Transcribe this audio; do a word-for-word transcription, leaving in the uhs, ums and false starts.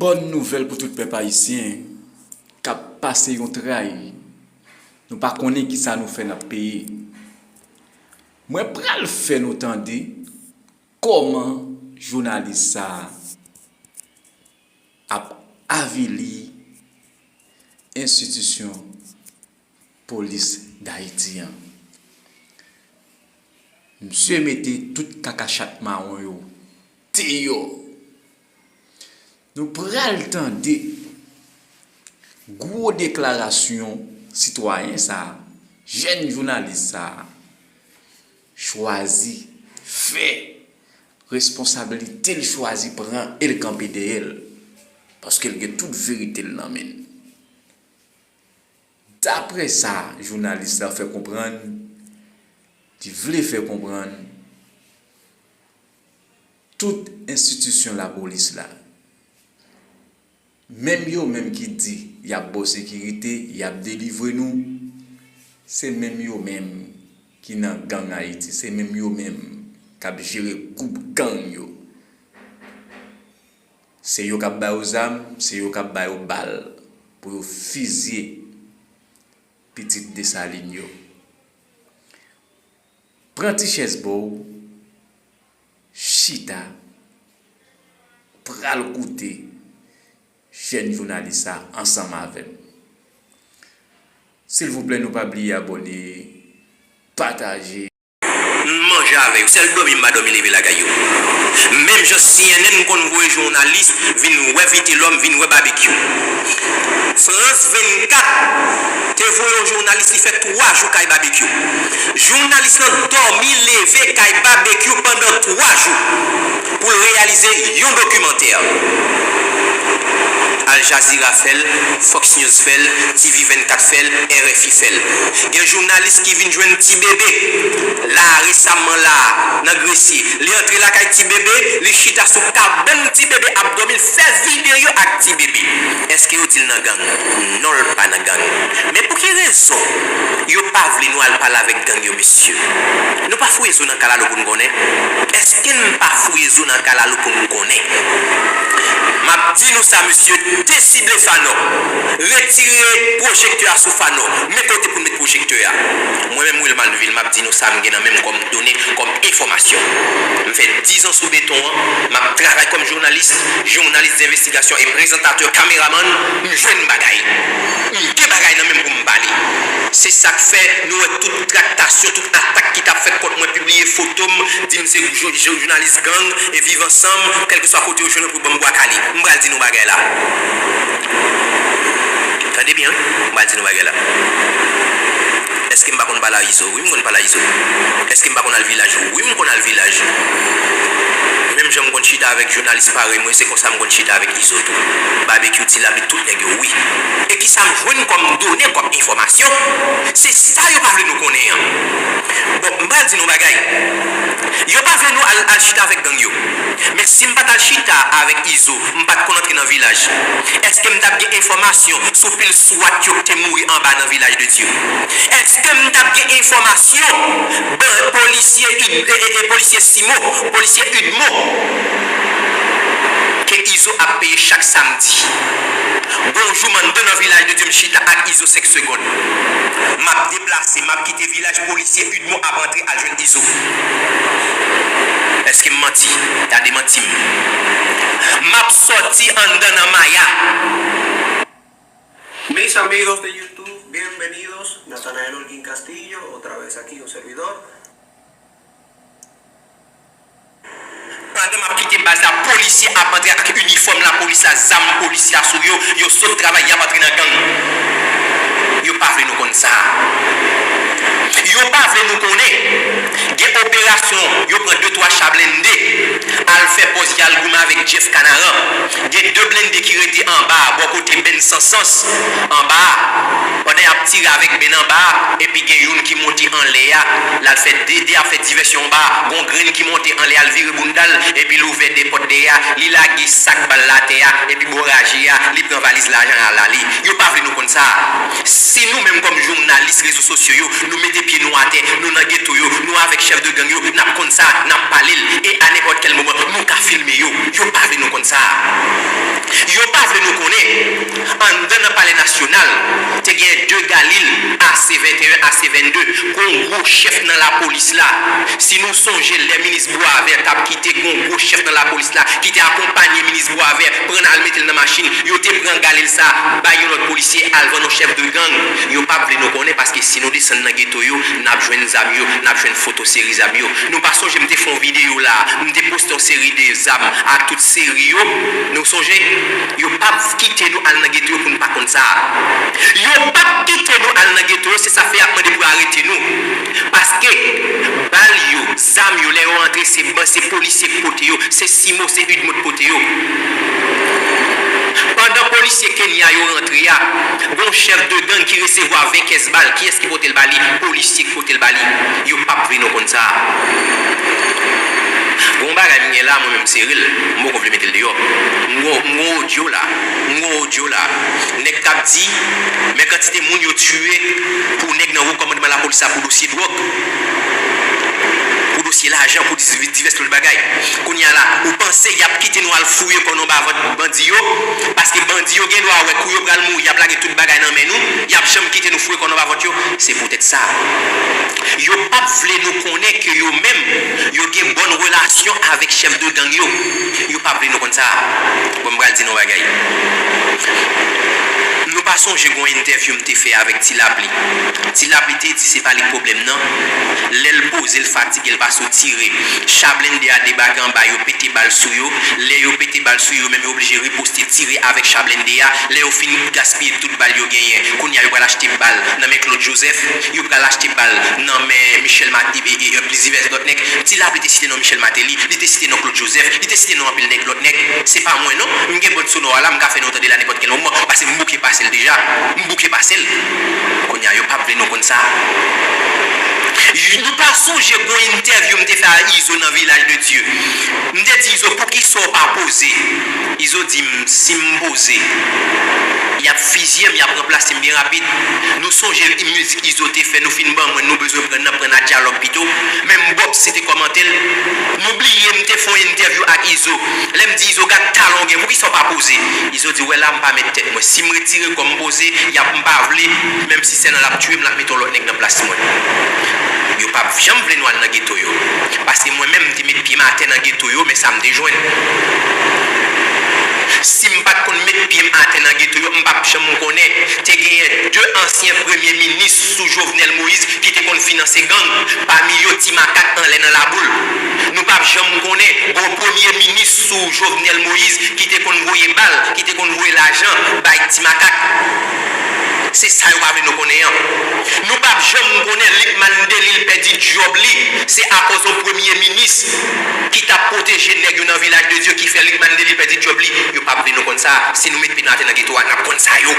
Bòn nouvèl pou tout pèp ayisyen k ap pase yon tray. Nou pa konnen kisa nou fè n ap peye. Mwen pral fè nou tande kòman jounalis sa a ap avili enstitisyon polis Dayiti an. Misye mete tout kaka chat mawon yo deyò. Nou pral tande gwo deklarasyon sitwayen sa a, jèn jounalis sa a, chwazi fè, responsablite l chwazi pran e l kanpe dèyè l, paske l gen tout verite l nan men l. Daprè sa jounalis la fè konprann, li vle fè konprann, tout enstitisyon lapolis la, menm yo menm ki di y ap ba w sekirite, y ap delivre nou, se menm yo menm ki nan gang Ayiti, se menm yo menm k ap jere gwoup gang yo. Se yo k ap ba yo zam, se yo k ap ba yo bal pou yo fizye pitit Desalin yo. Pran ti chèz ba w, chita, pral koute jèn jounalis sa ansanm avè m. Silvouplè, nou pa bliye abòne, pataje. M manje avè yo. Sèl dòmi m pa dòmi leve lakay yo. Menm jan C N N konn voye jounalis vin wè Vitelhomme, vin wè Babekyou. France vennkat te voye yon jounalis, li fè twa jou kay Babekyou. Jounalis lan dòmi leve kay Babekyou pandan twa jou pou l reyalize yon dokimantè. Al Jazeera fè l, Fox News fè l, T V vennkat fè l, R F I fè l. Gen jounalis ki vin jwenn ti bebe la resaman la nan Gresye. Li antre lakay ti bebe, li chita sou kabann ti bebe ap dòmi, l fè videyo ak ti bebe. Èske yo di l nan gang? Non, l pa nan gang. Men pou ki rezon yo pa vle nou al pale avèk gang yo, mesye? Nou pa fouye zo nan kalalou pou n konnen? Èske n pa fouye zo nan kalalou pou n konnen? M ap di nou sa, mesye, desible Fanò. Retire pwojektè a sou Fanò. Men kote pou n met pwojektè a. Mwen menm, Wilmanville, m ap di nou sa m gen nan men m kòm done, kòm enfòmasyon. M fè diz an sou beton an, m ap travay kòm jounalis, jounalis denvestigasyon e prezantatè, kameramann, m jwenn bagay. M gen bagay nan men m pou m pale. Se sa k fè nou wè tout traktasyon, tout atak ki t ap fèt kont mwen, pibliye foto m, di m se jou-, jou-, jounalis gang e Viv Ansanm, kèlkeswa kote yo jwenn mwen pou yo ban m bwa kale. M pral di nou bagay la. Tande byen, wi. M pral di nou bagay la. Èske m pa konn pale a Izo? Wi, m konn pale a Izo. Èske m pa konn al vilaj? Wi, m konn al vilaj. Menm jan m konn chita avèk jounalis parèy mwen, se konsa m konn chita avèk Izo tou. Babekyou, Ti Lab, tout nèg yo, wi. E kisa m jwenn kòm done, kòm enfòmasyon? Se sa yo pa vle nou konnen an. Bon, m pral di nou bagay. Yo pa vle nou al, al chita avèk gang yo. Men si m pa t al chita avèk Izo, m pa t konn antre nan vilaj. Èske m t ap gen enfòmasyon sou pil swat yo k te mouri anba nan Vilaj de Dye? Èske m t ap gen enfòmasyon, ban-, polisye Id-, e, e, e, polisye Simo, polisye Udmo, ke Izo ap peye chak samdi? Bonjou, m anndan nan Vilaj de Dye, m chita ak Izo senk segonn. M ap deplase, m ap kite vilaj, polisye Udmo ap antre al jwenn Izo. Èske m manti? Gade manti m. M ap sòti anndan nan Maya. Mis amigos de YouTube, bienvenidos. Natanael Holguín Castillo, otra vez aquí, un servidor. Pandan m ap kite baz la, polisye ap antre ak inifòm lapolis la, zam polisye a sou yo, yo sot travay, y ap antre nan gang. Yo pa vle nou konn sa. Yo pa vle nou konnen. Gen operasyon, yo pran de twa cha blende, al fè pòz y al goumen avèk Jeff Kanaran. Gen de blende ki rete anba, bò kote Benn Sansans, anba, pandan y ap tire avèk Benn anba, epi gen youn ki monte anlè a, l al fè de, de ap fè divèsyon anba, gon grenn ki monte anlè a, l vire bounda l, epi l ouvè de pòt dèyè a, li lage sak bal la atè a, epi bò raje a, li pran valiz lajan a, l ale. Yo pa vle nou konn sa. Si nou menm kòm jounalis rezo sosyo yo, nou mete pye nou atè, nou nan geto yo, nou avèk chèf de gang yo, n ap konn sa, n ap pale l. E a nenpòt kèl moman, nou ka filme yo. Yo pa vle nou konn sa. Yo pa Nou konnen, anndan nan Palè Nasyonal, te gen de galil, A C venteyen, A C vennde, kon gwo chèf nan lapolis la. Si nou sonje, lè minis Boisvert t ap kite, gon gwo chèf nan lapolis la ki te akonpanye minis Boisvert, pran l al mete l nan machin, yo te pran galil sa, bay yon lòt polisye, al vann yon chèf de gang. Yo p ap vle nou konnen, paske si nou desann nan geto yo, n ap jwenn zam yo, n ap jwenn foto seri zam yo. Nou pa sonje m te fè yon videyo la, m te poste yon seri de zam ak tout seri yo. Nou sonje, yo p ap kite nou al nan geto yo pou n pa konn sa. Yo p ap kite nou al nan geto yo, se sa fè y ap mande pou yo arete nou. Paske bal yo, zam yo, lè yo antre, se ban, se polisye k pote yo, se CIMO, se UDMO k pote yo. Pandan polisye Kenya yo rantre a, gon chèf de gang ki resevwa ven kès bal. Kiyès ki pote l ba li? Polisye ki pote l ba li. Yo p ap vle nou konn sa. Gon bagay m gen la, mwen menm Cyril, m poko vle mete l deyò. M gon, m gon odyo la. M gon odyo la. Nèg k ap di, men kantite moun yo tiye pou nèg nan wo kòmandman lapolis la pou dosye dwòg, pou dosye lajan, pou dis-, divès lòt bagay. Kounye a la, ou panse y ap kite nou al fouye kò nou anba vant bandi yo? Paske bandi yo gen dwa wè kou yo pral mouri, y ap lage tout bagay nan men nou, y ap janm kite nou fouye kò nou anba vant yo? Se poutèt sa. Yo p ap vle nou konnen ke yo menm, yo gen bòn relasyon avèk chèf de gang yo. Yo p ap vle nou konn sa. Bon, m pral di nou yon bagay. Nou pa sonje gon entèvyou m te fè avèk Ti Lapli. Ti Lapli te di se pa li k pwoblèm nan. Lè l poze, l fatige, l pa sot tire. Cha blende a debake anba, yo pete bal sou yo. Lè yo pete bal sou yo, yo menm yo oblije riposte, tire avèk cha blende a. Lè yo fin gaspiye tout bal yo genyen, kounye a yo pral achte bal nan men Claude Joseph, yo pral achte bal nan men Michel Mat-, e, e, e, plis divès lòt nèg. Ti Lapli te site non Michel Martelly, li te site non Claude Joseph, li te site non anpil nèg, lòt nèg. Se pa mwen non. M gen bòd sonò a la, m ka fè nou tande la nenpòt kèl moman, paske m bouke pase l deja. M bouke pase l. Kounye a, yo p ap vle nou konn sa. Nou pa sonje gon entèvyou m te fè a Izo nan Vilaj de Dye. M te di Izo, poukisa w pa poze? Izo di m, si m poze, y ap fizye m, y ap ranplase m byen rapid. Nou sonje mizik Izo te fè, nou fin ban mwen, nou bezwen pran nan, pran nan dyalòg pito. Menm Bob se te kòmante l. Nou bliye m te fè yon entèvyou ak Izo. Lè m di Izo, gad talan w gen, poukisa w pa poze? Izo di, wè la, m pa met tèt mwen. Si m retire kò m poze, y ap, m pa vle, menm si sèl nan l ap tiye m, l ap mete yon lòt nèg nan plas mwen. Yo p ap janm vle nou al nan geto yo. Paske mwen menm, m te met pye m atè nan geto yo, men sa m te jwenn. Si m pa t konn met pye m atè nan geto yo, m p ap janm konnen. Te genyen de ansyen premye minis sou Jovenel Moïse ki te konn finanse gang, pami yo Ti Makak anlè nan Laboul. Nou p ap janm konnen, gon premye minis sou Jovenel Moïse ki te konn voye bal, ki te konn voye lajan bay Ti Makak. Se sa yo pa vle nou konnen an. Nou p ap janm konnen Lucmane Delille pèdi djòb li, se akòz yon premye minis ki t ap pwoteje nèg yo nan Vilaj de Dye ki fè Lucmane Delille pèdi djòb li. Yo p ap vle nou konn sa. Si nou met pye nou atè nan geto a, n ap konn sa yo.